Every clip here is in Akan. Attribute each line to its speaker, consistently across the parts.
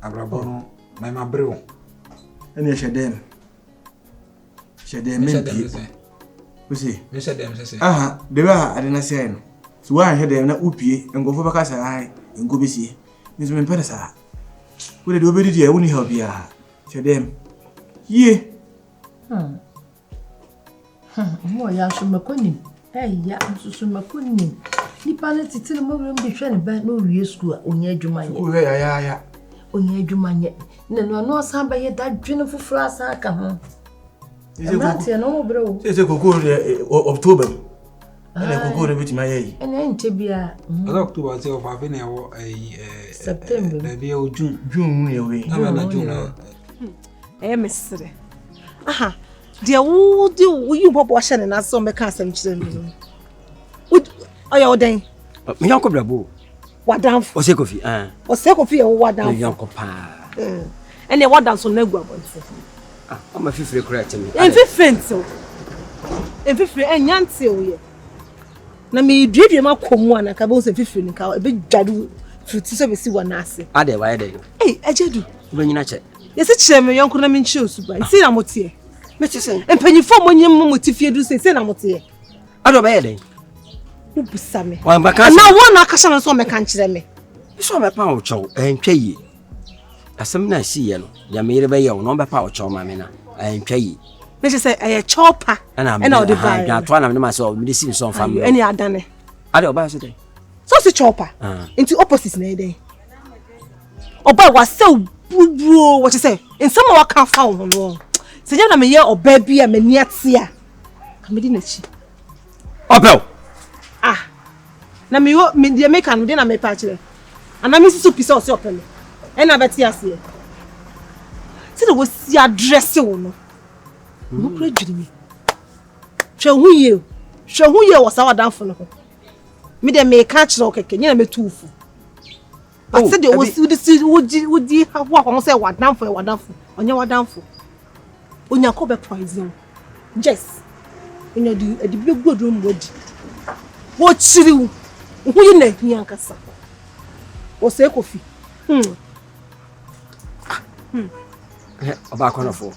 Speaker 1: Abrabɔ no mɛma bere o.
Speaker 2: Ɛne ɛhyɛ dɛm. Hyɛ dɛm mempie. Wose?
Speaker 1: Mehyɛ dɛm sɛ sɛ.
Speaker 2: Aha, de bɛ a ade no sɛe no. So woanhwɛ dɛm na wopie, nkurɔfoɔ bɛka sɛ ae, nko bɛsie. Me nso mempɛ no saa. Wode deɛ wobɛdi deɛ wonni haw biara. Hyɛ dɛm. Yie.
Speaker 3: Hmm. Hmm, ɔmo ɔyɛ aso mako nim. Ɛya nso so mako nim. Nipa no tete no mɔwerɛm de hwɛ ne ba na owie sukuu a onya adwuma nyɛ.
Speaker 2: Sukuu hwɛ yayaaya.
Speaker 3: Onya adwuma nyɛ. Na no ano asan bɛyɛ dadwene foforɔ asan aka ho. Mmeranteɛ no ɔmo brɛ o.
Speaker 2: Sɛ sɛ koko deɛ October mu. Ɛna koko no bɛtumi ayɛ yi.
Speaker 3: Ɛna ɛnkyɛ biara.
Speaker 1: Ɛsɛ October sɛ ɔfa afei na ɛwɔ ɛyi ɛɛ.
Speaker 3: September.
Speaker 1: Dabi ɛwɔ June.
Speaker 2: June mu na ɛwɔ yi.
Speaker 1: June na June na.
Speaker 4: Ɛyɛ me sere. Aha deɛ wode woyi mpaboa hyɛ ne nan sɛ ɔmmɛka asɛm kyerɛ me no. Ɔyɛ wo dɛn?
Speaker 5: Me yɔnko brɛbo.
Speaker 4: W'adamfo.
Speaker 5: Ɔsɛ Kofi. Ah.
Speaker 4: Ɔsɛ Kofi yɛ wo w'adamfo.
Speaker 5: Me yɔnko paa.
Speaker 4: Ɛnna w'adamfo no agu abɔnten.
Speaker 5: Ah, ɔma fifire koraa ɛte me.
Speaker 4: Mfifire ntew. Mfifire ɛnya ntew yɛ. Na meduadua mu akɔ mu a na nka bɛhu sɛ mfifire no nka ɛbɛdware firi ti sɛ bɛsi wɔ n'ase.
Speaker 5: Adɛ wayɛ dɛ.
Speaker 4: Ei, agya du.
Speaker 5: Wobɛnyina kyɛ.
Speaker 4: Yɛsi kyerɛ me yɔnko na menkyerɛ osuban. Sei na moteɛ.
Speaker 5: Mete sɛn?
Speaker 4: Mpanyinfoɔ a monyim mo te fie duru sei, sei na moteɛ.
Speaker 5: Adɛ ɔbɛyɛ dɛn?
Speaker 4: Wobisa me.
Speaker 5: Wambɛka
Speaker 4: Anaa wɔn na akasa no nso ɔmmɛka nkyerɛ me.
Speaker 5: Sɛ ɔbɛpa wo kyɛw, ɛntwa yie. Asɛm no a ɛsiiɛ no, deɛ me yere bɛyɛ wo no, ɔbɛpa wo kyɛw ma me na ɛntwa yie.
Speaker 4: Ne kyerɛ sɛ ɛyɛ kyɛw pa ɛna ɔde baeɛ.
Speaker 5: Ɛna atoa na mede ma sɛ mede si ne sɛ ɔmfa mmerɛ.
Speaker 4: Ɛne adane.
Speaker 5: Adɛ ɔbaa sɛ dɛn?
Speaker 4: Sɛ ɔsi kyɛw pa. Nti opposite na ɛyɛ dɛn? Ɔbaa wasɛw buruburoo wɔkyɛ sɛ nsɛm a waka afa wo ho no sɛ nyɛ na meyɛ ɔbaa bi a m'ani ate a ka medi n'akyi.
Speaker 5: Ɔpɛ wo.
Speaker 4: Ah na me wɔ me deɛ meka no deɛ na mepa akyerɛ anaa me susu pi sɛ ɔsɛ ɔpɛ me ɛna bɛte aseɛ sɛdeɛ wɔsi adrɛse wo no wo kura dwiri me hwɛ ho yie hwɛ ho yie wɔ saa wadamfo no ho me deɛ meka akyerɛ wo kɛkɛ nyɛ na mɛtu wo fo but oh, sɛdeɛ wɔsi wode si wogye wodi ho akɔho sɛ wadamfo yɛ wadamfo ɔnyɛ wadamfo Onya kɔ bɛ poison wo. Yes. Onya de ɛde bi bɛgu aduro mu wadi. Wɔkyiri wo. Wo ho yi na ahia ankasa. Wɔsɛe kofi. Hmm.
Speaker 5: Ah, hmm. Ɔbaa kɔnɔfoɔ.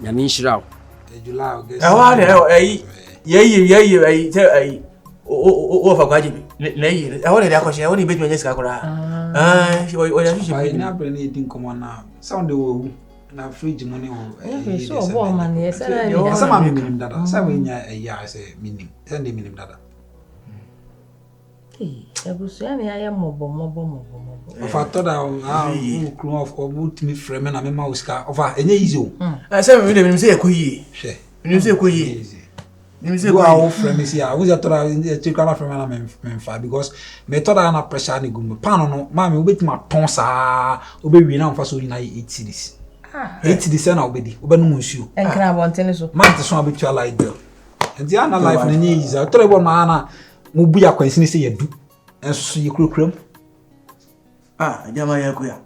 Speaker 5: Nyame nhyira wo.
Speaker 2: Ɛhɔ ara na ɛyi yɛyi yɛyi ɛyi sɛ ɛyi wɔfa kwagye bi na ɛyi ɛhɔ na ɛde akɔhyɛ ɛhɔ na ebetumi anya sika koraa. Ɛɛ wɔde ahyehyɛ bi.
Speaker 1: Ɔyɛ ní abirɛ ní edi nkɔmɔ na sɛ ɔde wɔ ewu. Na fridge mu ne wɔ
Speaker 3: ɛyi de sɛ ɔbɔ sɛ
Speaker 1: na sɛ maame minim dada sɛ wonya ɛyi a sɛ minim sɛ de minim dada.
Speaker 3: Abusua ne ayɛ mmɔbɔ mmɔbɔ mmɔbɔ mmɔbɔ.
Speaker 1: Ɔfa tɔ da a wo kuro ɔmo tumi frɛ me na mema wo sika ɔfa ɛnyɛ easy o.
Speaker 2: Sɛ mi de minim sɛ ɛkɔ yie.
Speaker 1: Hwɛ.
Speaker 2: Minim sɛ ɛkɔ yie.
Speaker 1: Nim sɛ kɔ a wofrɛ me si a wo sɛ tɔda akyiri koraa na frɛ me na memfa because metɔ da na pressure ne gu mu paano no maame wobɛtumi atɔn saa wobɛwie na mfa so nyina yɛ 8 cedis 8 cedis sɛ na wobɛdi wobɛnom nsuo
Speaker 3: ɛnkra abɔntene so
Speaker 1: mante so a wobɛtua light bill nti ana life no nyɛ easy tɔda bi wɔ no ana mobu yɛ akwansini sɛ yɛdu ɛnso so yɛkurakura mu
Speaker 2: ah agyama yɛ akua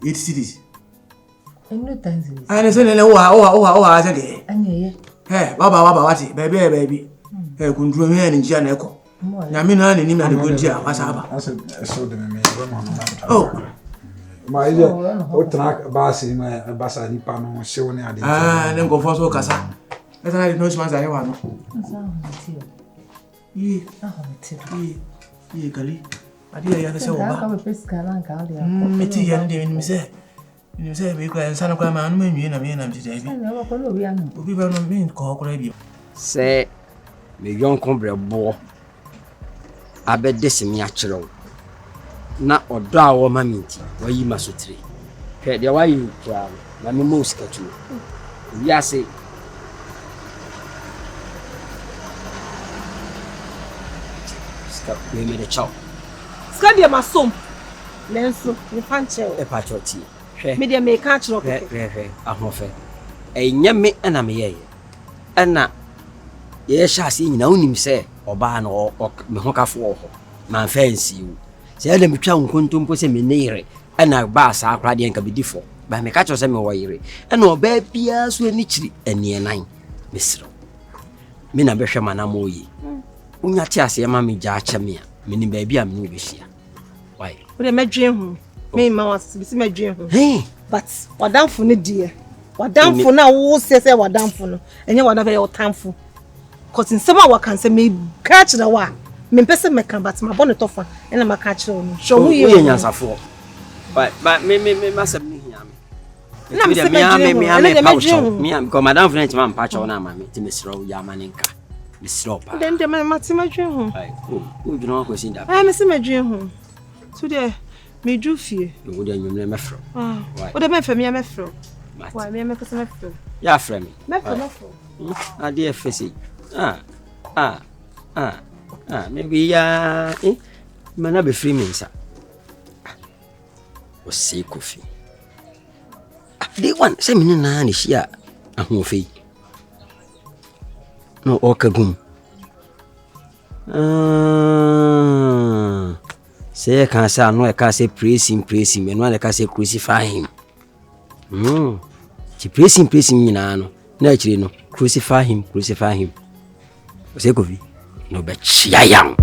Speaker 2: 8 cedis
Speaker 3: Ɛnu ten cedis.
Speaker 2: Ɛne sɛ nene woha woha woha woha sɛ deɛ.
Speaker 3: Ɛne ɛyɛ.
Speaker 2: Ɛ waba waba wate baabi ɛyɛ baabi. Ɛ kunturo mi ɛne nkyia na ɛkɔ. Nyame na ne nim na de ko ntia wasa aba.
Speaker 1: Ɔsɛ ɛso de me ɛbɛ mu ɔno.
Speaker 2: Oh.
Speaker 1: Ma ɛyɛ o tena baasi mu ɛba sa nipa no hyew ne ade.
Speaker 2: Ah ne nkɔfoɔ so kasa. Ɛsɛ na de nose mask ayɛ wa no. Yie. Yie. Yie kali. Adeɛ yɛ sɛ wɔba. Mete yɛ no deɛ menim sɛ Menim sɛ wei koraa nsa no koraa manom anwie na meyɛ nam te daabi. Obi bɛnom menkɔ hɔ koraa bio.
Speaker 5: Sɛ me yɔnko berɛboɔ abɛde se me akyerɛ wo, na ɔdɔ a ɔwɔ ma me nti, wayi m'asotire. Hwɛ, deɛ woayɛ yi koraa no, ma memmɔ wo sikatuo. Wiase. Sika wei mede kyɛ wo.
Speaker 4: Sika deɛ masom. Nanso memfa nkyɛ wo.
Speaker 5: Mepa kyɛw tie. Hwɛ.
Speaker 4: Me deɛ meka akyerɛ wo kɛkɛ.
Speaker 5: Hwɛ, hwɛ, hwɛ, ahoɔfɛ. Ɛnyɛ me na meyɛeɛ. Ɛna yɛhyɛ aseɛ nyinaa wonim sɛ ɔbaa no ɔ, ɔ, me ho kafoɔ wɔ hɔ. Mamfa ansie wo. Sɛ ɛna metwa wo nkontompo sɛ me ne yere ɛna ɛbaa saa koraa deɛ nka medi fɔ. Ba meka kyerɛ wo sɛ mewɔ yere. Ɛna ɔbaa biara so ani kyiri aniɛnan. Mesrɛ wo. Me na bɛhwɛ m'anammɔn yie. Wonya te aseɛ ma me gyaa kyɛ me a, menim baabi a me ne wo bɛhyia. Why?
Speaker 4: Wode mɛdwen ho. Memma w'ase mesi mɛdwen ho. But w'adamfo no deɛ, w'adamfo no a wosɛ sɛ w'adamfo no, ɛnyɛ w'adamfo ɛyɛ ɔtamfo. Cause nsɛm a waka sɛ meka akyerɛ wo a, mempɛ sɛ mɛka but mabɔ ne tɔfa ɛna maka akyerɛ wo no. Hwɛ wo yie.
Speaker 5: Woyɛ nyansafoɔ. But but me me me masɛm no hia me.
Speaker 4: Na me sɛ mɛdwen ho, ɛno deɛ mɛdwen ho.
Speaker 5: Me because madamfo no ntoma mpa kyɛw no ama me, nti mesrɛ wo yɛ ama ne nka. Mesrɛ wo paa.
Speaker 4: Ɛnde deɛ mate mɛdwen ho.
Speaker 5: Wodwene ho akɔsi da.
Speaker 4: Ɛɛ mese mɛdwen ho. So deɛ meduru fie.
Speaker 5: Wo deɛ nwummerɛ mɛfrɛ wo.
Speaker 4: Ah, wo deɛ mɛmfrɛ me a mɛfrɛ wo. Why me a mɛkasa mɛfrɛ wo.
Speaker 5: Yɛ afrɛ me.
Speaker 4: Mɛfrɛ mɛfrɛ wo.
Speaker 5: Adeɛ fɛ sei. Ah ah ah ah me ya eh ma na bɛfiri me nsa. Ɔsɛe Kofi. Ah, day one sɛ me ne naa na ɛhyia ahoɔfɛ yi. Na ɔka gum. Ah, sɛ yɛka sɛ ano ɛka sɛ praise him praise him ɛno ana ɛka sɛ crucify him. Mm. Nti praise him praise him nyinaa no na akyire no crucify him crucify him. Ɔsɛ Kofi na ɔbɛkyia yan.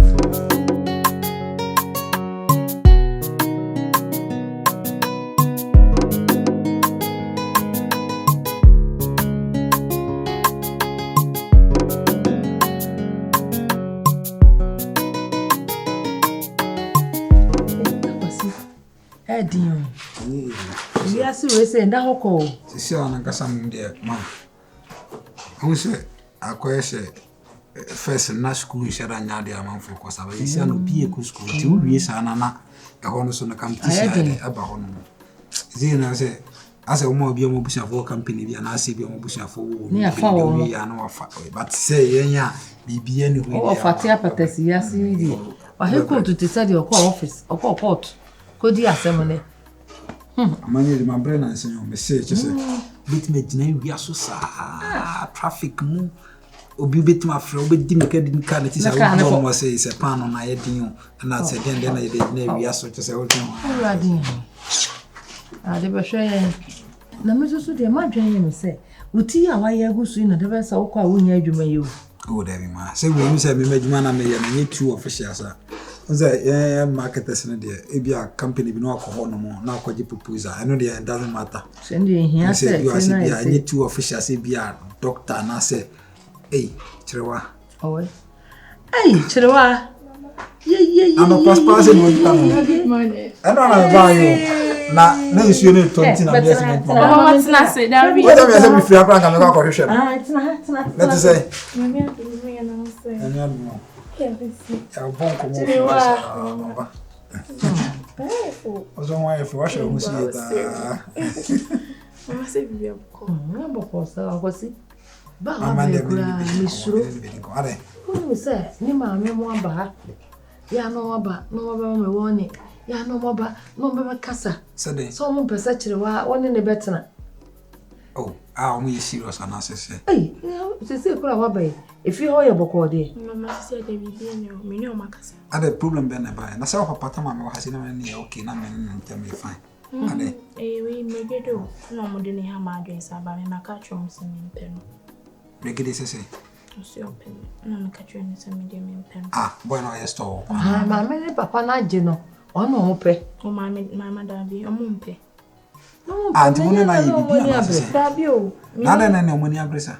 Speaker 3: Ɛden o. Wiase wei sɛ ɛda hɔ kɔ o.
Speaker 1: Sisi a nankasa mu deɛ ma ho sɛ akɔyɛ sɛ first na school nhyɛ da nyɛ adeɛ amanfoɔ kɔ saa bɛyɛ sia no obi ɛkɔ school nti wowie saa na na ɛhɔ no so no competition ayɛ dɛ ɛba hɔ no mu ɛsɛ na sɛ asɛ wɔn a obi a wɔn abusuafoɔ company bi anaasɛ bi a wɔn abusuafoɔ wɔ wɔn bi wie a na wafa but sɛ yɛn a biribi ɛni hɔ yi
Speaker 3: deɛ ɔfa te apatasi ase yi deɛ wahe kootu te sɛ deɛ ɔkɔ office ɔkɔ court kɔdi asɛm ne.
Speaker 1: Amanyɛ de mabrɛ nansa yi o mese kyɛ sɛ wobɛtumi agyina awia so saa traffic mu obi bɛtumi afrɛ wobɛdi mika di kaa no ti sɛ wodi ɔmo sɛ sɛ paano na ayɛ den o ɛna sɛ deɛn deɛn na yɛde gyina awia so kyɛ sɛ wodwen ho.
Speaker 3: Awurade ade bɛhwɛ yɛn na me nso so deɛ madwen yɛ me sɛ wo ti a wayɛ agu so yi na de bɛsɛ wokɔ a wonya adwuma yi o.
Speaker 1: Oh, dabi ma. Sɛ wei sɛ me m'adwuma na meyɛ no nyɛ too official sa. Wo sɛ yɛn marketers no deɛ ebi a company bi na wakɔ hɔ nom na akɔgye proposal. Ɛno deɛ it doesn't matter.
Speaker 3: Sɛ deɛ ehia sɛ
Speaker 1: sɛ sɛ bi a nyɛ too official sɛ bi a doctor anaasɛ ei kyerɛwa.
Speaker 3: Ɔwɛ. Ei kyerɛwa.
Speaker 1: Anɔpa paa sɛ na ɔgyina no. Ɛno na mebaa yi o. Na na nsuo no retɔ nti na meyɛ sɛ mentuma ba.
Speaker 6: Mama tena ase dabi.
Speaker 1: Wọ́n sɛ meyɛ sɛ mefiri akora nka mekɔ akɔhwehwɛ no. Na te sɛ.
Speaker 6: Nyame adom ho yɛ na sɛ.
Speaker 1: Nyame adom o. Yɛabɔ nkɔmmɔ wɔ fie saa baba. Ɔsɛ ho ayɛ fɛ wahyɛ ho si yie paa.
Speaker 6: Mama sɛ biribi abɔkɔ.
Speaker 3: Abɔkɔ sɛ akɔsi. Ba a waba yi koraa mesuro. Wonim sɛ ne maame mo aba ha. Yɛ a na wɔaba na wɔbɛma me wɔne. Yɛ a na wɔaba na wɔbɛbɛkasa.
Speaker 1: Sɛ
Speaker 3: wɔn mpɛ sɛ kyerewa wɔne ne bɛtena.
Speaker 1: Oh, a wɔn yɛ serious anaasɛ sɛ?
Speaker 3: Ei, sese koraa waba yi, efie hɔ yɛ bɔkɔɔ deɛ.
Speaker 6: Mama sisi ɛdɛ biribi ɛnyɛ hɔ, me ne wɔn akasa.
Speaker 1: Adɛ problem bɛn na ɛbaeɛ? Na sɛ wo papa tama me wɔ ha sei na me ne no yɛ okay na me ne no ntɛm yɛ fine. Adɛn?
Speaker 6: Ɛyɛ wei Megede o, na wɔde ne ha m'adwene saa ba me maka akyerɛ wɔn sɛ mempɛ no.
Speaker 1: Megede sɛ sɛ?
Speaker 6: Ɔse ɔpɛ me, na meka kyerɛ no sɛ me deɛ mempɛ no.
Speaker 1: Ah, boy na ɔyɛ store wɔ
Speaker 3: kwan. Ah, maame ne papa no agye no, ɔno na wɔn pɛ.
Speaker 6: O maame, maame daabi, wɔn mpɛ.
Speaker 1: Ah, nti mo ne no ayɛ biribi anaasɛ sɛ?
Speaker 6: Daabi o.
Speaker 1: Na adɛn na ɛne wɔn ani abere saa?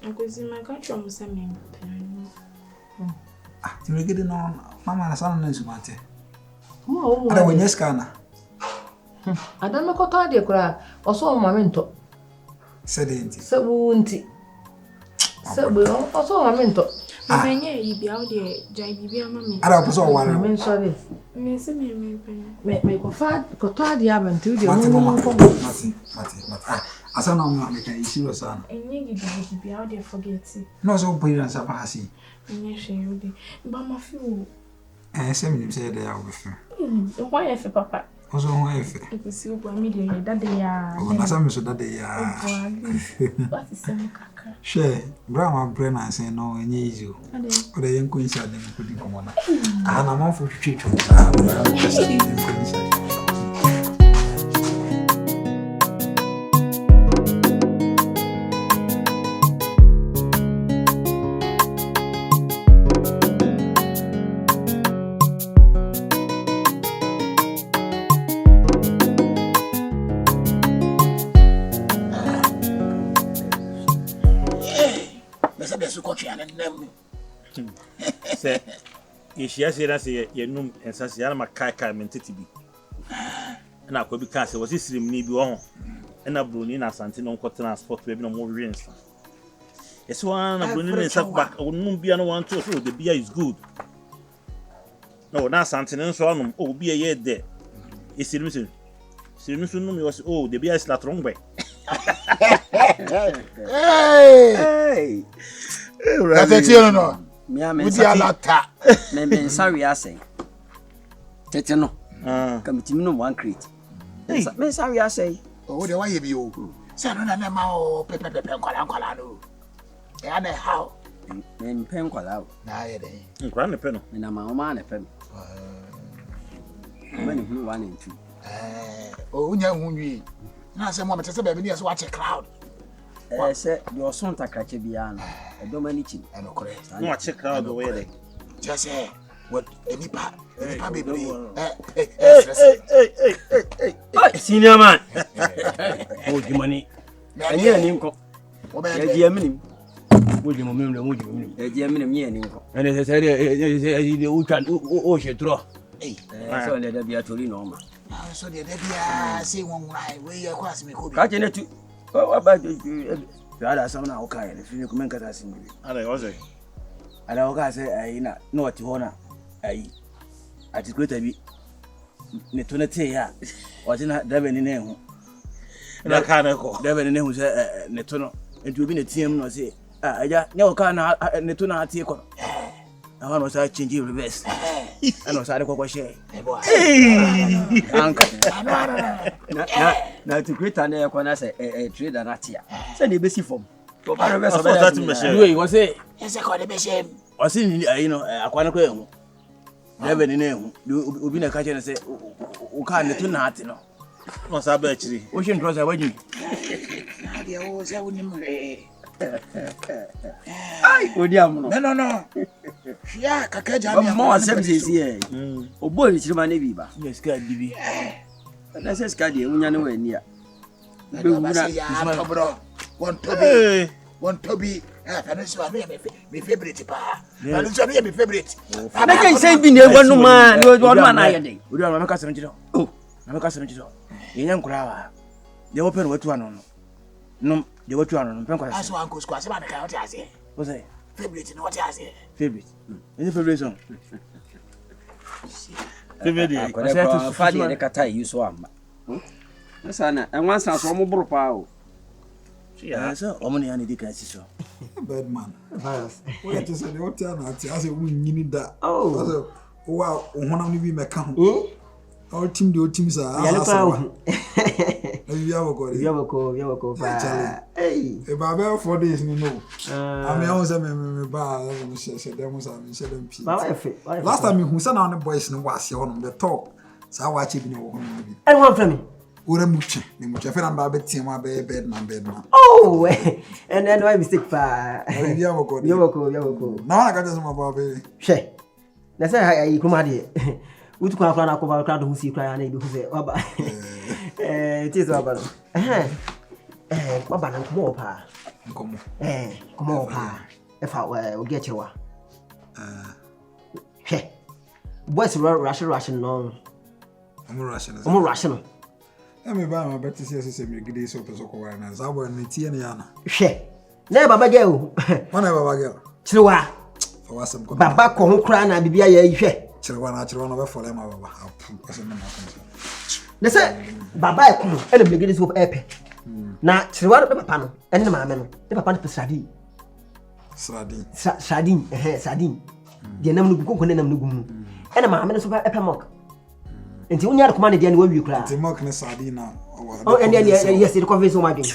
Speaker 6: Akwasi, maka kyerɛ wɔn sɛ mempɛ no.
Speaker 1: Ah, nti Megede no, mama na saa na na nsuma te. Ada wɔnyɛ sika ana?
Speaker 3: Ada mekɔtɔ adeɛ koraa ɔsɛ ɔma me ntɔ.
Speaker 1: Sɛdeɛ nti?
Speaker 3: Sɛ wo nti. Sɛ ɔsɛ ɔma me ntɔ.
Speaker 6: Mama nyɛ ayi bia wo deɛ gyae biribi ama me.
Speaker 1: Ada ɔpɛ sɛ ɔware wo.
Speaker 3: Mame nsɔre.
Speaker 6: Me se me me pɛ no.
Speaker 3: Me me kɔfa kɔtɔ adeɛ aba nti wo deɛ
Speaker 1: Mate
Speaker 3: mo
Speaker 1: mama.
Speaker 3: nkɔ.
Speaker 1: Mate mate mate. Ah asa na ɔmo meka yi serious ana.
Speaker 6: Ɛnyɛ gidigidi bia wo deɛ forget it.
Speaker 1: Na ɔsɛ ɔbɔ yira nsa ba ha sei.
Speaker 6: Ɛnyɛ hwee wo deɛ. Ba ma fi wo.
Speaker 1: Ɛɛ sɛ menim sɛ yɛ dɛ a wobɛfɛ.
Speaker 6: Wo ho ayɛ fɛ papa.
Speaker 1: Wo nso wo ho ayɛ fɛ.
Speaker 6: Ɛkɔsi wo boa me deɛ yɛ dada yi ara.
Speaker 1: Oh, na sɛ me so dada yi ara.
Speaker 6: Wo boa me. Wate sɛ mu kakra.
Speaker 1: Hwɛ, berɛ a mabrɛ nansa no ɛnyɛ easy o. Wode yɛnkɔ inside na yɛnkɔdi nkɔmmɔ no. Aha na amanfoɔ twitwitwi mu saa. Yɛnkɔ inside.
Speaker 7: nam mu.
Speaker 2: Sɛ yɛhyia sei na sɛ yɛnum nsa sei ana makaekae me ntete bi. Ɛna akwa bi kaa sɛ wɔse sirimni bi wɔ ho. Ɛna buroni na asante na ɔnkɔtena spot baabi na wɔwe nsa. Yɛsɛ wɔn ara na buroni ne nsa ba ɔnum bia no wɔn to so the beer is good. Na wɔn asante no nso anom oh beer yɛ dɛ. Esirim sɛ sirim nso num yɛ wɔse oh the beer is latrongbe.
Speaker 7: Hey! Katatie no no. Wodi alata.
Speaker 5: Me me nsa we asɛn. Tete no. Ah. Ka metumi nom one crate. Me nsa we asɛn.
Speaker 7: Ɔwɔ deɛ wayɛ bi o. Sɛ ɛno na na ɛma o pɛpɛpɛpɛ nkwalaa nkwalaa no. Ɛyɛ na ɛha o.
Speaker 5: Mempɛ nkwalaa o.
Speaker 7: Na ayɛ dɛn?
Speaker 2: Nkwalaa na ɛpɛ no.
Speaker 5: Menam a wɔn a na ɛpɛ me. Ɔma ne hunu one and two.
Speaker 7: Wonya hu nwie. Na asɛm a mete sɛ baabi ne yɛ sɛ wakyɛ crowd.
Speaker 5: Ɛɛ sɛ deɛ ɔso ntakrakyɛ biara no ɛdɔm ani kyi no.
Speaker 7: Ɛnokorɛ.
Speaker 2: Na wakyɛ crowd wɔyɛ dɛ.
Speaker 7: Kyerɛ sɛ nipa nipa bebree ɛ ɛ ɛ
Speaker 5: Senior man. Mo dwumani. Ɛnyɛ ani nkɔ. Yɛgye aminim.
Speaker 2: Mo dwuma minim dɛ mo dwuma minim.
Speaker 5: Yɛgye aminim nyɛ ani nkɔ.
Speaker 2: Ɛnɛ sɛ sɛ ɛdeɛ ɛyɛ sɛ ɛyi deɛ wotwa wohyɛ torɔ.
Speaker 5: Ɛɛ sɛ ɔdeɛ da bia tori na ɔma.
Speaker 7: Nanso deɛ da biara sɛ wɔn nwura wei yɛ kɔ asɛm ɛkɔ bi.
Speaker 5: Kakye ne tu. Waba
Speaker 2: saa da asɛm na woka yɛ no firi kuma nkasa asɛm bi. Ada ɔsɛ. Ada woka sɛ ayi na na ɔte hɔ na ayi atikuleta bi ne to ne tee a ɔte na driver ni na ehu.
Speaker 8: Na kaa ne kɔ.
Speaker 2: Driver ni na ehu sɛ ne to no nti obi na team na ɔse ah agya nyɛ wo kaa na ne to na atee kɔ no. Ɛhɔ na ɔsan change reverse ɛna ɔsan de kɔkɔ hyɛ.
Speaker 5: Anka na atikuleta na ɛkɔ na sɛ ɛ trader na te a sɛ na ebesi fam. Ɔba reverse ɔbɛyɛ
Speaker 8: atumi bɛhyɛ.
Speaker 2: Wei wɔse.
Speaker 7: Ɛsɛ kɔ de bɛhyɛ mu.
Speaker 2: Ɔse ni ayi no akwa no kɔ ehu. Driver ni na ehu. Obi na ɛka kyerɛ no sɛ wo kaa ne to na ate no.
Speaker 8: Na ɔsan bɛ akyiri.
Speaker 2: Wohwe ntorɔ sɛ wadwini.
Speaker 7: Na deɛ wo sɛ wonim hwee.
Speaker 5: Ai, odi amono.
Speaker 7: No no no. Hwea kaka gya me.
Speaker 5: Mɔ asɛm sɛsi ɛ. Ɔbɔ ne kyirima ne bi ba.
Speaker 2: Nya sika di bi.
Speaker 5: Na sɛ sika deɛ wonya ne wɔ ani a.
Speaker 7: Wobɛwura. Wɔntɔ bi. Wɔntɔ bi. Ɛno nso ano yɛ me favorite paa. Ɛno nso ano yɛ me favorite.
Speaker 5: Na kyɛ nsɛn bi na ewa no ma na ɔno ana ayɛ den.
Speaker 2: Odi amono mɛka sɛm kyerɛ wo. Na mɛka sɛm kyerɛ wo. Yɛnyɛ nkoraa wa. Deɛ wɔpɛ no watu ano no. Nom deɛ watu ano no mpɛ nkwasasɛm.
Speaker 7: Aso anko sukuu asɛm a meka wote aseɛ.
Speaker 2: Wo sɛ?
Speaker 7: Favorite no wote aseɛ.
Speaker 2: Favorite. Ɛnyɛ favorite song.
Speaker 8: Favorite deɛ.
Speaker 5: Akɔdɛ koraa fa deɛ de kata yi so amma. Ne saa na ɛnwansa so ɔmo boro paa o.
Speaker 2: Ɛɛ sɛ ɔmo ne yɛn na edi kan si so.
Speaker 1: Birdman. Woyɛ te sɛ deɛ wote ana ate asɛ wonyini da. Asɛ wowɔ a wo honam no bi mɛka ho. Ɔtim deɛ ɔtim saa.
Speaker 5: Yale paa o.
Speaker 1: Ebi abɔkɔ de.
Speaker 5: Ebi abɔkɔ, ebi abɔkɔ paa.
Speaker 1: Charlie. Eba bɛyɛ 4 days ni no. Ame ahun sɛ me me me ba me me hyɛ hyɛ dɛm saa me hyɛ dɛm pii.
Speaker 5: Ba wayɛ fɛ. Wayɛ fɛ.
Speaker 1: Last time me hu sɛ na ne boys no wɔ aseɛ hɔ nom the talk. Saa waakye bi na wɔ hɔ nom bi.
Speaker 5: Ɛne wɔn fɛ mi.
Speaker 1: Wura mu twe ne mu twe afei na mba abɛteɛ mu abɛyɛ birdman birdman.
Speaker 5: Oh, ɛnɛ ɛnɛ wayɛ mistake paa.
Speaker 1: Ebi abɔkɔ de.
Speaker 5: Ebi abɔkɔ, ebi abɔkɔ.
Speaker 1: Na wɔn akata sɛ ma ba abɛyɛ.
Speaker 5: Hwɛ. Na sɛ ayi kurom ha deɛ wotu kwan koraa na akɔba koraa de ho sie koraa na ebi hu sɛ waba. Ɛɛ tie sɛ waba no. Ɛhɛn ɛɛ waba no nkɔmɔ wɔ paa.
Speaker 1: Nkɔmɔ.
Speaker 5: Ɛɛ nkɔmɔ wɔ paa. Ɛfa ɛɛ ogi akyerɛ wa. Hwɛ. Boys rush rush no.
Speaker 1: Ɔmo rush no.
Speaker 5: Ɔmo rush no.
Speaker 1: Ɛmi ba ma bɛte sɛ ɛsɛ sɛ mirigide sɛ ɔpɛ sɛ ɔkɔware na saa bɔ no tie ne yɛ ana.
Speaker 5: Hwɛ. Na yɛ baba girl o.
Speaker 1: Wɔn na yɛ baba girl.
Speaker 5: Kyerewa.
Speaker 1: Fa w'asɛm kɔ.
Speaker 5: Baba kɔ ho koraa na biribi ayɛ yi hwɛ.
Speaker 1: Kyerewa na kyerewa na ɔbɛfɔlɛ ma baba apu ɔsɛ ne ma kɔn so.
Speaker 5: Na sɛ baba ɛko no ɛna mirigide sɛ ɛpɛ. Na kyerewa no papa no ɛne ne maame no ne papa no pɛ sradin.
Speaker 1: Sradin.
Speaker 5: Sradin ɛhɛn sradin. Deɛ nam no gu konko ne nam no gu mu. Ɛna maame no nso ɛpɛ milk. Nti wonya de kɔma ne deɛ no wawie koraa.
Speaker 1: Nti milk ne sardine na
Speaker 5: ɔwɔ. Oh, ɛne ɛne yes, ɛde convince wɔn adwene.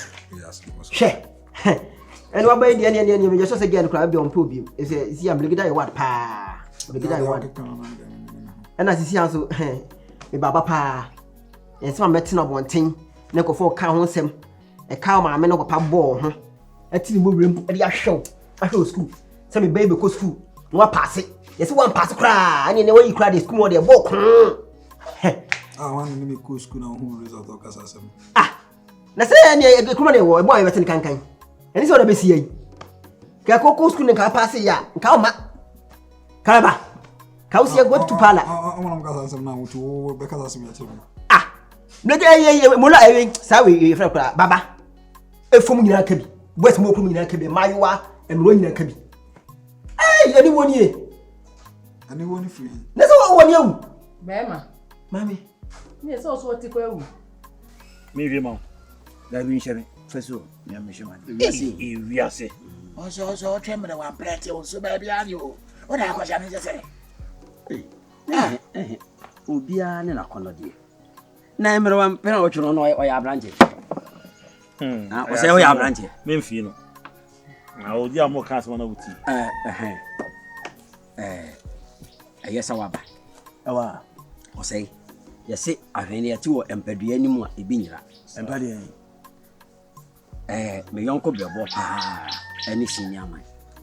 Speaker 5: Hwɛ. Ɛne waba yi deɛ ɛne ɛne ɛne meyɛ sɛ sɛ gɛɛ no koraa bi ɔmpɛ obi. Ɛsɛ si a mlegida yɛ wad paa. Mlegida yɛ wad. Ɛna sisi a nso me baaba paa. Ɛnsɛm a mɛtena abɔnten ne nkurɔfoɔ ka ho nsɛm. Ɛka maame no papa bɔɔ ho. Ɛte ne mu wuram ɛde ahwɛ wo ahwɛ wo sukuu. Sɛ me bɛyi bɛkɔ sukuu na wapaase. Yɛsɛ wampaase koraa ɛne ɛne wayi koraa deɛ sukuu mu ɔdeɛ bɔɔ koo.
Speaker 1: Ah, wɔn ne me kɔ sukuu na ohun result ɔkasa asɛm.
Speaker 5: Ah, na sɛ ɛne ɛkuma ne wɔ ɛbɔ a yɛbɛte ne kankan. Ɛne sɛ ɔde bɛsi yɛn.
Speaker 2: Ka kɔkɔ sukuu ne nka paase yɛ a nka ɔma. Karaba. Ka wo si ɛgbɛ tu paala.
Speaker 1: Ɔmo na mo kasa nsɛm na wotu wo bɛ kasa asɛm yɛ kyerɛ mo.
Speaker 2: Ah. Mlɛgye ɛyɛ ɛyɛ mo la ɛyɛ saa wei yɛ fɛn koraa baba. Efom nyinaa ka bi. Boys mo okurum nyinaa ka bi. Mmaayewa mmerewa nyinaa ka bi. Ɛy ɛni wɔ nie.
Speaker 1: Ɛni wɔ ni firi.
Speaker 2: Ne sɛ wɔ ni ewu.
Speaker 3: Bɛɛma.
Speaker 2: Maame.
Speaker 3: Ne sɛ ɔso ɔte kɔ ewu.
Speaker 8: Mi nwie ma wo.
Speaker 7: Dabi nhyɛ me fɛ so nea mehyɛ ma.
Speaker 8: Ewiase ewiase.
Speaker 7: Ɔsɛ ɔsɛ ɔtwɛ mmerɛ wa mprɛte wo so baabi ade o. Wo na akɔhyɛ no sɛ sɛ.
Speaker 5: Obiara ne n'akɔnnɔdeɛ. Na mmerɛ wa mpɛ na ɔtwe no no ɔyɛ aberanteɛ.
Speaker 8: Hmm,
Speaker 5: ɔsɛ ɔyɛ aberanteɛ.
Speaker 8: Memfii no. Na ɔdi a mo ka asɛm na wotie.
Speaker 5: Ɛyɛ sɛ waba.
Speaker 2: Ɛwɔ a.
Speaker 5: Ɔsɛe. Yɛse ahwene yɛte wɔ mpadua anim a ebi nyera.
Speaker 2: Mpadua yi.
Speaker 5: Ɛɛ me yɔnko brɛboɔ paa ɛne senior man.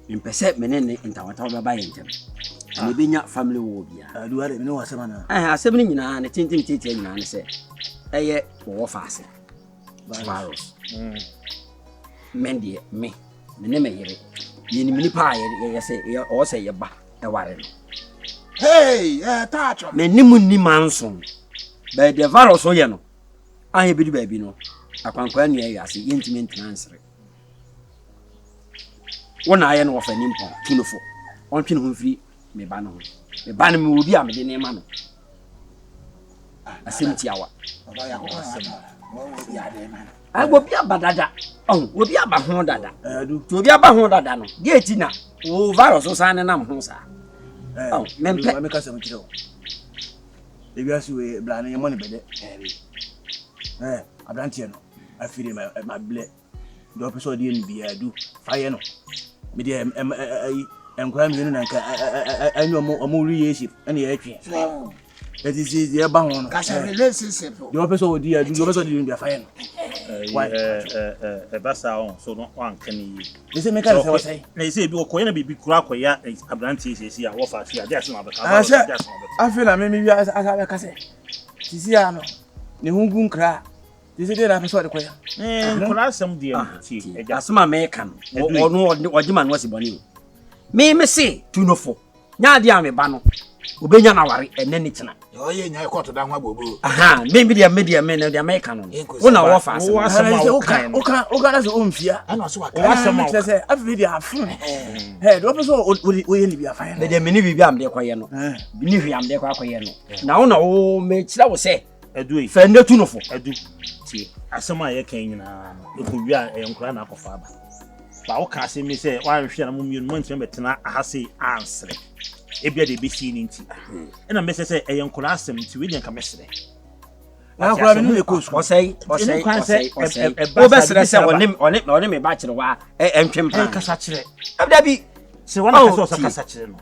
Speaker 5: Mempɛ sɛ me ne ne ntawantawa bɛba yɛn ntam. Na ebenya family war biara.
Speaker 2: Aduwa de me ne wɔ asɛm anaa?
Speaker 5: Ɛɛ asɛm no nyinaa ne tenten tiatia nyinaa ne sɛ ɛyɛ wɔwɔ faase. Virus. Me deɛ me me ne me yere yɛnim nipa a yɛyɛ sɛ ɔwɔ sɛ yɛba ɛware no.
Speaker 7: Hey, eh, touch.
Speaker 5: Me ne mu nni manso. Bɛɛ deɛ virus yɛ no a yɛbɛdu baabi no akwankwaa nnua yɛ ase yɛntumi ntena nsere. Wo na ayɛ no wɔfa nimpɔn tu no fo ɔntwe ne ho mfiri me ba no ho. Me ba no mewɔ bi a mede ne ma no. Asɛm tiawa. Obi aba dada. Ɔho, obi aba ho dada. Nti obi aba ho dada no, deɛ eti na wo virus san nenam ho saa. Ɔho, mempɛ.
Speaker 2: Meka sɛm kyerɛ wo. Ewiase wei bla no yɛmmɔ ne bɛdɛ. Ɛɛ, aberanteɛ no, afei deɛ mablɛ. Deɛ ɔpɛ sɛ ɔde yɛ no biara du fa yɛ no. Me deɛ ɛyi nkwadaa mmienu na nka ɛnyɛ ɔmo ɔmo relationship ɛna yɛtwe. Ɛti si deɛ ɛba ho no.
Speaker 7: Kasa relationship.
Speaker 2: Deɛ ɔpɛ sɛ ɔde yɛ du deɛ ɔpɛ sɛ ɔde yɛ no biara fa yɛ no.
Speaker 8: Ɛba saa ɔn so no wanka ne yie.
Speaker 2: Ɛsɛ meka ne sɛ ɔsɛe.
Speaker 8: Na ɛsɛ ebi ɔkɔyɛ na biribi kura akɔyɛ aberanteɛ sɛsi a wɔfa ase a de asɛm abɛka.
Speaker 2: Sɛ afei na meme wia asa abɛka sɛ sisi a no ne ho gu nkra Te sɛ deɛ na apɛ sɛ ɔde kɔyɛ.
Speaker 8: Nkwadaa asɛm deɛ no tie agya.
Speaker 5: Asɛm a meka no ɔno ɔgye ma no asi bɔne o. Me me se tu no fo. Nya adeɛ a me ba no obɛnya no aware ɛnɛ ne kyena.
Speaker 7: Ɔyɛ nya kɔto da ho abobo.
Speaker 5: Aha me me deɛ me deɛ me deɛ meka no. Wo na wɔfa asɛm.
Speaker 8: Wo asɛm a woka
Speaker 2: no. Woka woka na sɛ ɔmfia.
Speaker 7: Ɛna ɔso waka.
Speaker 8: Wo asɛm a
Speaker 2: kyerɛ sɛ afei deɛ afo. Ɛ deɛ ɔpɛ sɛ ɔyɛ ne bi afa yɛ no.
Speaker 5: Me deɛ me ne biribi a mede kɔyɛ no. Ne hwee a mede kɔ akɔyɛ no. Na wo na wo mekyerɛ wo sɛ
Speaker 8: Adu ei.
Speaker 5: Fɛ ndɛ tu no fo.
Speaker 8: Adu, tie, asɛm a yɛka yi nyinaa no, ɛkɔwie a, ɛyɛ nkwadaa na akɔfa aba. Ba woka asɛm bi sɛ woanhwɛ a na mo mmienu moantumi abɛtena aha sei ansere. Ebia deɛ ɛbɛsie no nti. Ɛna mɛsɛ sɛ ɛyɛ nkwadaa asɛm nti wei deɛ nka mɛsrɛ.
Speaker 2: Na akwadaa bi ne na ɛkɔ sukuu.
Speaker 5: Ɔsɛe, ɔsɛe, ɔsɛe, ɔsɛe. Wobɛsrɛ sɛ ɔne ɔne ɔne me ba kyerɛ wa ɛntwe mpena.
Speaker 8: Kasa kyerɛ.
Speaker 5: Dabi.
Speaker 8: Sɛ wɔn akasa ɔsɛ kasa kyerɛ no.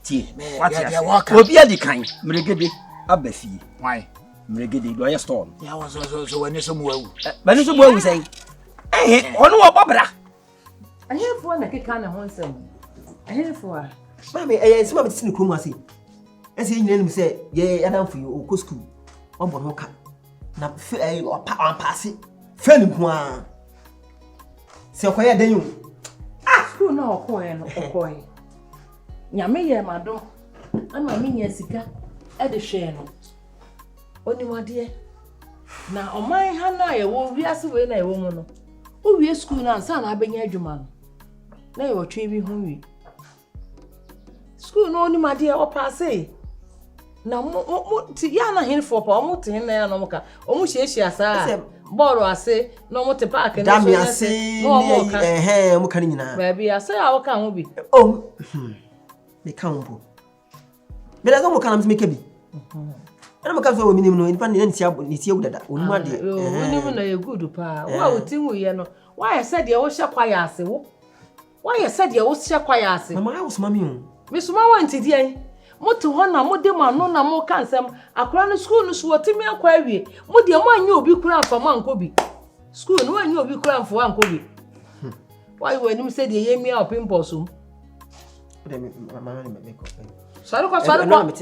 Speaker 5: Tie, obi adi kan mmeregede aba fie. Mmeregede deɛ ɔyɛ store no.
Speaker 7: W'ani so mu awu.
Speaker 5: W'ani so mu awu sɛn? Ɛhe ɔno wɔbɔ bra.
Speaker 3: Ɛhefoɔ na ɛkeka ne ho nsɛm? Ɛhefoɔ a?
Speaker 2: Maame, ɛyɛ nsɛm a mete ne kurom ase. Ɛsɛ yɛn nyinaa nim sɛ yɛ adamfo yi ɔkɔ sukuu, ɔbɔ ne ho ka. Na fɛ ɛyɛ ɔpa ɔmpaase fɛ ne nko ara. Sɛ ɔkɔyɛ dɛn o.
Speaker 3: Ah! Sukuu no a ɔkɔɛ no ɔkɔɛ. Nyame yɛɛ m'adom ama menya sika de hwɛɛ no. Onim adeɛ. Na ɔman ha no a yɛwɔ wiase wei na yɛwɔ mu no, wowie sukuu no ansa na abɛnya adwuma no, na yɛ ɔtwe bi ho wi. Sukuu no onim adeɛ, ɔpaasee. Na mo mo mo ti yɛ ana henfoɔ pa wɔn te hene na wɔn ka wɔn hyiahyia saa bɔɔlo ase na wɔn te paaki no so
Speaker 2: dami ase
Speaker 3: na wɔn ka
Speaker 2: ɛhɛn wɔn ka ne nyinaa
Speaker 3: baabi ase a wɔka ho bi.
Speaker 2: oh hmm meka ho mpo meda sɛ wɔn ka na meka bi ɛna mo ka sɛ wɔn nim no nipa ne ti ne ti awu dada wɔn mu adeɛ.
Speaker 3: wɔn nim na yɛ good paa wo a wo ti wu yɛ no wɔayɛ sɛ deɛ wohyɛ kwaeɛ ase wo. Woayɛ sɛ deɛ wohyɛ kwaeɛ ase.
Speaker 2: Mama ayɛ wosoma me o.
Speaker 3: Mesoma wo nti deɛn? Mote hɔ na mode mo ano na moka nsɛm. Akwadaa no sukuu no so watumi akɔ awie. Mo deɛ moanyɛ obi koraa amfa mo ankɔ bi. Sukuu no woanyɛ obi koraa amfa wo ankɔ bi. Woayɛ w'anim sɛ deɛ yɛmia wo pimples mu. Sɔre kɔ, sɔre kɔ.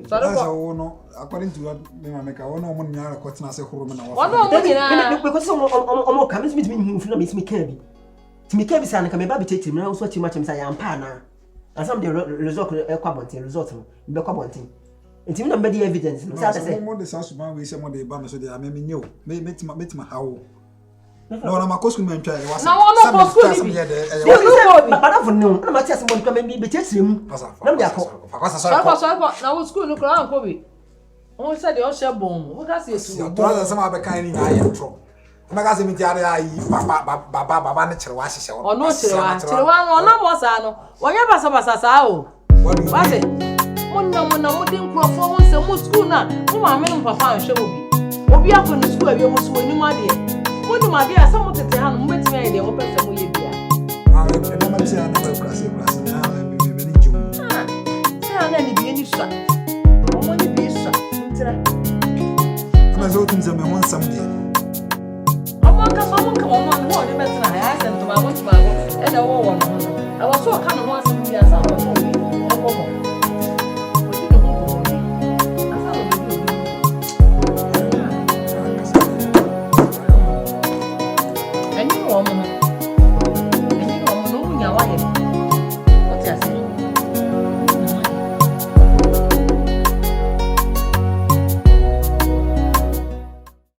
Speaker 3: Sɔre kɔ.
Speaker 1: Wo no, according to what me maame ka, wɔn a wɔn nyinaa rekɔ tena ase horo me na wɔfa.
Speaker 3: Wɔn a wɔn nyinaa.
Speaker 2: Mekɔ sɛ wɔn ka, me nso metumi nhu mfiri na metumi kaa bi.
Speaker 5: Nti meka bi saa no nka meba abɛkyerɛkyerɛ mu na wo nso akyerɛ mu akyerɛ me sɛ ɛyɛ ampa anaa. Ansa mede result no ɛkɔ abɔnten, result no mebɛkɔ abɔnten. Nti me na mebɛde evidence no. Sɛ
Speaker 1: sɛ mo de saa suban wei sɛ mo de ba me so deɛ ame menyɛ o. Mɛtumi mɛtumi ha wo. Na wɔn akɔ sukuu mɛntwa ɛyɛ wasa.
Speaker 3: Na wɔn kɔ sukuu ni bi.
Speaker 5: Sukuu kɔ bi. Madamfo ne ho na mate asɛm bɔ no kora mebɛkyerɛkyerɛ mu. Na mede akɔ.
Speaker 3: Sɔre kɔ sɔre kɔ na wo sukuu no kora ankɔ bi. Wo sɛ deɛ ɔhyɛ bɔn mu. Woka sɛ etu
Speaker 1: bɔn. Atorɔ asɛm a bɛka ne nyinaa yɛ ntorɔ. Mɛka sɛ meti ade ayi baba baba baba ne kyerewa ahyehyɛ hɔ.
Speaker 3: Ɔno kyerewa kyerewa no ɔnam hɔ saa no wɔnyɛ basabasa saa o. Wate mo nam na mo de nkurɔfoɔ ho nsɛm mo sukuu no a mo maame no mo papa anhwɛ mo bi. Obi akɔ ne sukuu awie mo so wɔnim adeɛ. Mo nim adeɛ a sɛ mo tete ha no mo bɛtumi ayɛ deɛ mo pɛ sɛ mo yɛ bia.
Speaker 1: Nneɛma bi sɛ na ba kurase kurase na m'ani gye ho.
Speaker 3: Sɛ na ne bie ni sua. Wɔn ne bie sua ntira.
Speaker 1: Ɛna sɛ wotum sɛ me ho nsɛm deɛ.
Speaker 3: Wɔn ankasa wɔn nka wɔn ho wɔde bɛtena ha ayɛ sɛ ntomago ntomago ɛna ɛwɔ wɔn ho no. Ɛwɔ so ɔka ne ho asɛm bi ansa na ɔne obi nkɔmmɔ. Ɔdi ne ho nkɔmmɔ bi ansa na ɔbɛdi obi ho. Ɛnyɛ wɔn ho. Ɛnyɛ wɔn ho na wɔn nya wayɛ.